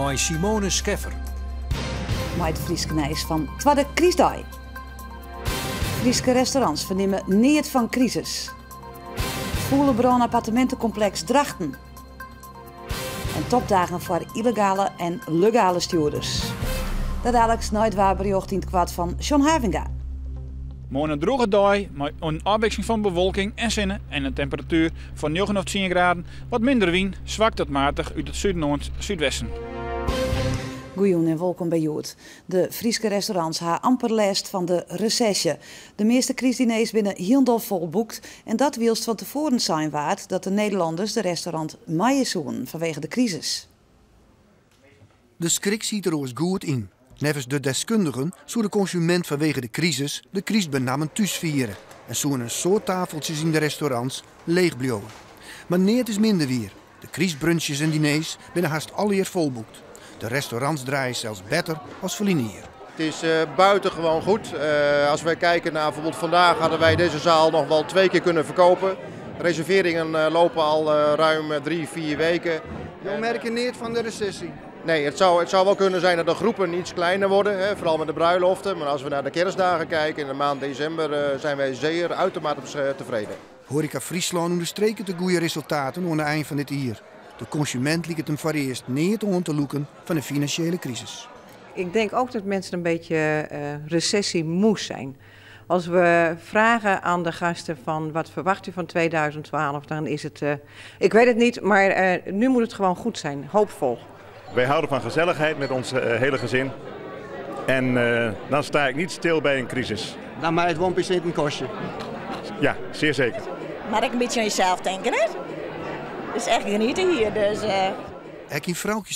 Mei Simone Scheffer. Mei it Fryske nijs fan twadde krystdei. Fryske restaurants fernimme neat fan krisis. Fûle brân appartemintekompleks Drachten. En topdagen foar yllegale en legale stjoerders. Dat daliks nei it waarberjocht yn it koart fan John Havinga. Moarn in drûge dei mei in ôfwikseling fan bewolking en sinne en in temperatuer fan njoggen of tsien graden, wat minder wyn, swak tot matich út it suden oant súdwesten. Goejûn en wolkom by Hjoed. De Fryske restaurants ha amper lêst fan de resesje. De measte krystdiners binne hielendal folboekt en dat wylst fan tefoaren sein waard dat de Nederlanners de restaurant mije soenen fanwege de krisis. De skrik siet der oars goed yn. Neffens de deskundigen soe de konsumint fanwege de krisis de kryst benammen thús fiere en soene in soad tafeltsjes yn de restaurants leech bliuwe. Mar neat is minder wier. De krystbrunches en diners binne hast allegear folboekt. De restaurants draaie sels better as ferline jier. Het is buitengewoon goed. Als wij kijken naar bijvoorbeeld vandaag hadden wij deze zaal nog wel 2 keer kunnen verkopen. Reserveringen lopen al ruim 3, 4 weken. Jo merke neat fan de resesje? Nee, het zou wel kunnen zijn dat de groepen iets kleiner worden, hè, vooral met de bruiloften. Maar als we naar de kerstdagen kijken, in de maand december, zijn wij zeer uitermate tevreden. Horeca Fryslân ûnderstreket de goede resultaten oan de ein fan dit jier. De konsument liket him foarearst neat oan te lûken fan de finansjele krisis. Ik denk ook dat mensen een beetje recessiemoe zijn. Als we vragen aan de gasten van wat verwacht u van 2012, dan is het, ik weet het niet, maar nu moet het gewoon goed zijn, hoopvol. Wij houden van gezelligheid met ons hele gezin en dan sta ik niet stil bij een crisis. Dan mag het wel een kostje. Ja, zeer zeker. Maar ik een beetje aan jezelf denken, hè? Het is echt genieten hier, dus. Ek yn Froukje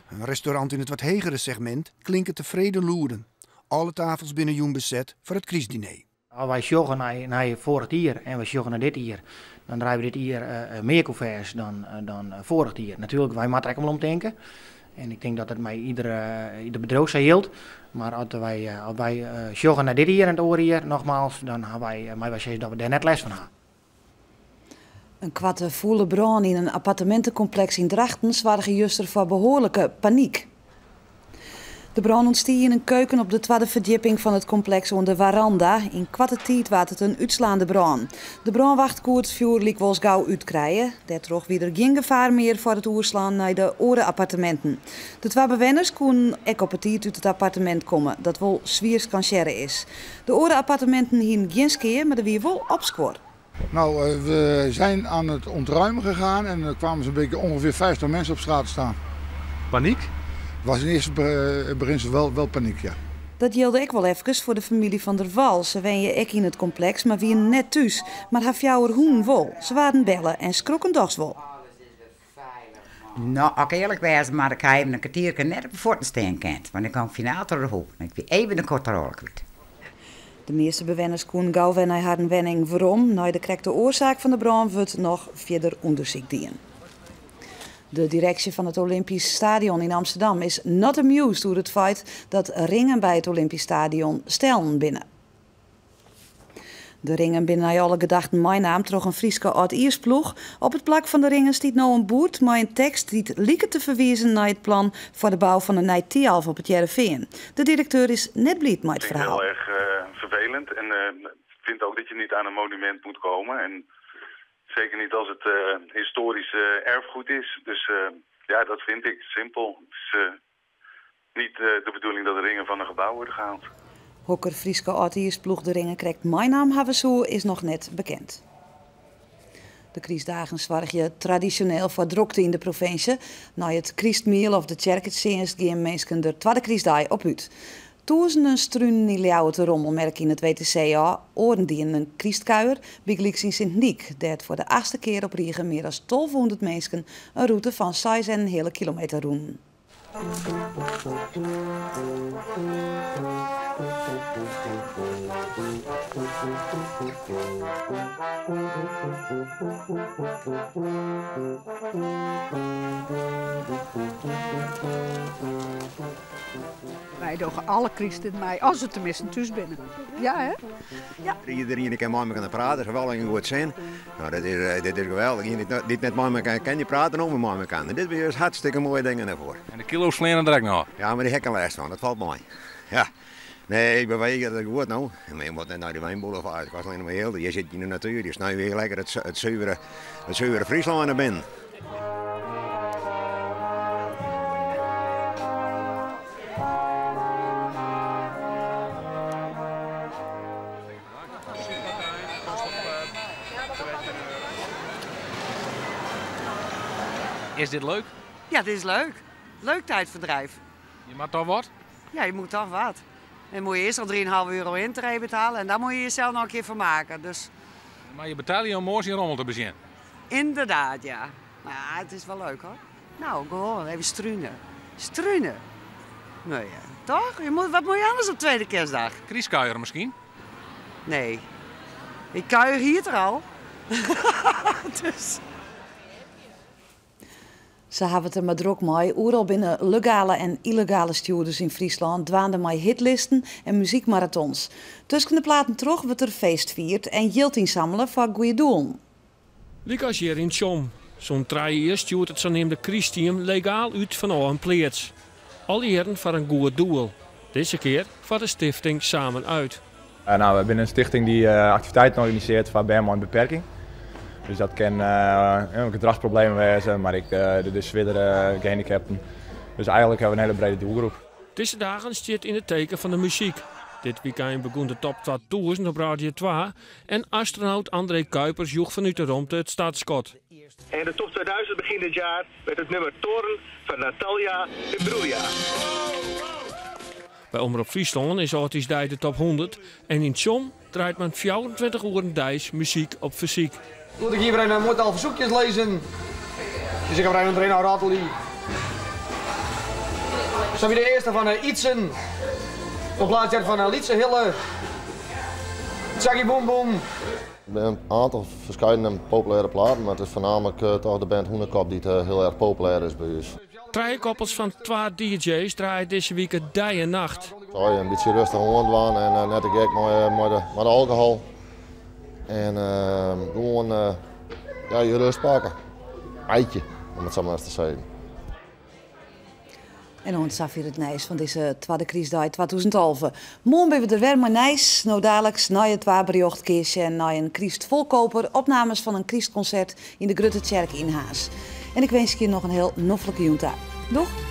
een restaurant in het wat hegere segment, klinke tevreden lûden. Alle tafels binne jûn beset foar it krystdiner. As wy sjogge nei foarich jier en we sjogge nei dit jier, dan draaie we dit jier mear couverts dan foarich jier. Natuerlik, wy moatte ek wol omtinke. En ik tink dat it mei ieder bedriuw sa jildt. Mar as wy sjogge nei dit jier en it oare jier, nogmaals, dan ha wy, meie wy sizze dat we dêr net lêst fan ha. In koarte fûle brân yn in appartemintekompleks yn Drachten soarge juster foar behoarlike panyk. De brân ûntstie yn in keuken op de twadde ferdjipping fan it kompleks oan de Waranda. Yn koarte tiid waard it in útslaande brân. De brânwacht koe it fjoer lykwols gau útkrije. Dêrtroch wie der gjin gefaar mear foar it oerslaan nei de oare apparteminten. De twa bewenners koenen ek op 'e tiid út it appartemint komme, dat wol swier skansearre is. De oare apparteminten hienen gjin skea, mar der wie wol opskuor. We zijn aan het ontruimen gegaan en er kwamen zo'n beetje ongeveer 50 mensen op straat te staan. Paniek? Was in eerste beginsel wel paniek, ja. Dat jilde ek wol efkes foar de famylje Van der Wal. Se wenje ek yn it kompleks, mar wienen net thús. Mar har fjouwer hûnen wol. Se waarden belle en skrokken dochs wol. Nou, as ik earlik wêze moat, ik ha even in kertierke net op de fuotten stean kind, want ik kwam finaal troch de hoek en ik wie even de kontrôle kwyt. De measte bewenners koenen gau wer nei harren wenning werom. Nei de krekte oarsaak fan de brân wurdt noch fierder ûndersyk dien. De direksje fan it Olympisch Stadion yn Amsterdam is not amused oer it feit dat ringen by it Olympisch Stadion stellen binne. De ringen binne nei alle gedachten meinaam troch in Fryske âldjiersploech. Op it plak fan de ringen stiet no in boerd mei in tekst dy't liket te ferwizen nei it plan foar de bou fan in nij Thialf op It Hearrenfean. De direkteur is net bliid mei it Vind ik ferhaal. heel erg vervelend en vind ook dat je niet aan een monument moet komen. En zeker niet als het historisch erfgoed is. Dus dat vind ik simpel. Het is niet de bedoeling dat de ringen van een gebouw worden gehaald. Hokker Fryske âldjiersploech de ringen krekt meinaam hawwe soe, is noch net bekend. De krystdagen soargje tradisjoneel foar drokte yn de provinsje. Nei it krystmiel of de tsjerketsjinst gean minsken der twadde krystdei op út. Tûzenen strunen yn Ljouwert de rommelmerk yn it WTC ôf. Oaren dienen in krystkuier, bygelyks yn Sint Nyk, dêr't foar de achtste kear op rige mear as tolvehûndert minsken in rûte fan seis en in heale kilometer rûnen. Wy dogge alle krysten mei, as we teminsten thús binne. Ja, hè? Ja. Iedereen kin mei elkoar prate, se wolle in goed sin. Nou, dat is, eh, dit is geweldig. Ien dy't net mei elkoar kin, dy prate no mei elkoar. En dit is hartstikke moaie dingen dêrfoar. En de kilo's fleane der ek noch? Ja, mar dêr ha ik lêst fan, dat falt mei. Ja. Nee, ik beweeg dat goed no. Maar je moet net nei de wynboulevard, it kost allinne mar jild. Je sit yn de natuer, je snuive hiel lekker it, it suvere, it suvere Fryslân nei binnen. Is dit leuk? Ja, dit is leuk. Leuk tijdverdrijf. Je moat toch wat? Ja, je moet toch wat. En moet je eerst al 3,5 euro intree betalen en dan moet je jezelf nog een keer vermaken. Dus... Maar je betaalt je om mooi in rommel te beginnen. Inderdaad, ja. Maar ja, het is wel leuk hoor. Nou, gewoon even strunen. Strunen. Nou ja, toch? Je moet, wat moet je anders op tweede kerstdag? Krystkuier misschien? Nee. Ik kuier hier er al. dus. Se hawwe it der mar drok mei. Oeral binne legale en yllegale stjoerders yn Fryslân dwaande mei hitlisten en muzykmaratons. Tusken de platen troch wurdt der feest fierd en jild ynsammele foar goede doelen. Lykas hjir yn Tsjom. Sûnt trije jier stjoert it saneamde krystteam legaal út fanôf in pleats. Al jierren foar in goed doel. Dizze kear foar de stifting Samen Uit. Nou, we binne in stichting dy't aktiviteiten organisearret foar bern mei in beperking. Dus dat kin gedrachsproblemen wêze, mar ek de swierdere gehandicapten. Dus eigenlik hawwe we in hiele brede doelgroep. Dizze dagen stiet yn it teken fan de muzyk. Dit wykein begûn de Top 2000 op Radio 2 en astronaut André Kuipers joech fanút de romte it startskot. En de Top 2000 begint dit jaar met het nummer Toren van Natalia Imbruglia. By Omrop Fryslân is âldjiersdei de Top 100 en yn Tsjom draait men 24 oeren deis muzyk op fersyk. Moet ik hier een mooi tal verzoekjes lezen. Dus ik heb er een trainer Rateli. Zo wie de eerste van Ietsen. Op plaats van Lietse Hille. Tsaggy Boom Boom. Er binne in oantal ferskate populêre platen, mar it is foarnaamlik toch de band Hûnekop dy't hiel erch populêr is by ús. Trije koppels fan twa DJ's draaie dizze wike dei en nacht. In bytsje rêstich oan dwaan en net te gek mei de alkohol. En gewoan ja, je rêst pakke. Eitje, om it sa mar ris te sizzen. En oant safier it nijs fan dizze twadde krystdei 2011. Moarn binne we der wer mei nijs. No daliks nei it waarberjocht kinne je sjen nei in krystfolkoper, opnames fan in krystkonsert yn de Grutte Tsjerke yn Harns. En ik winskje je noch in hiel noflike jûn ta. Doeg!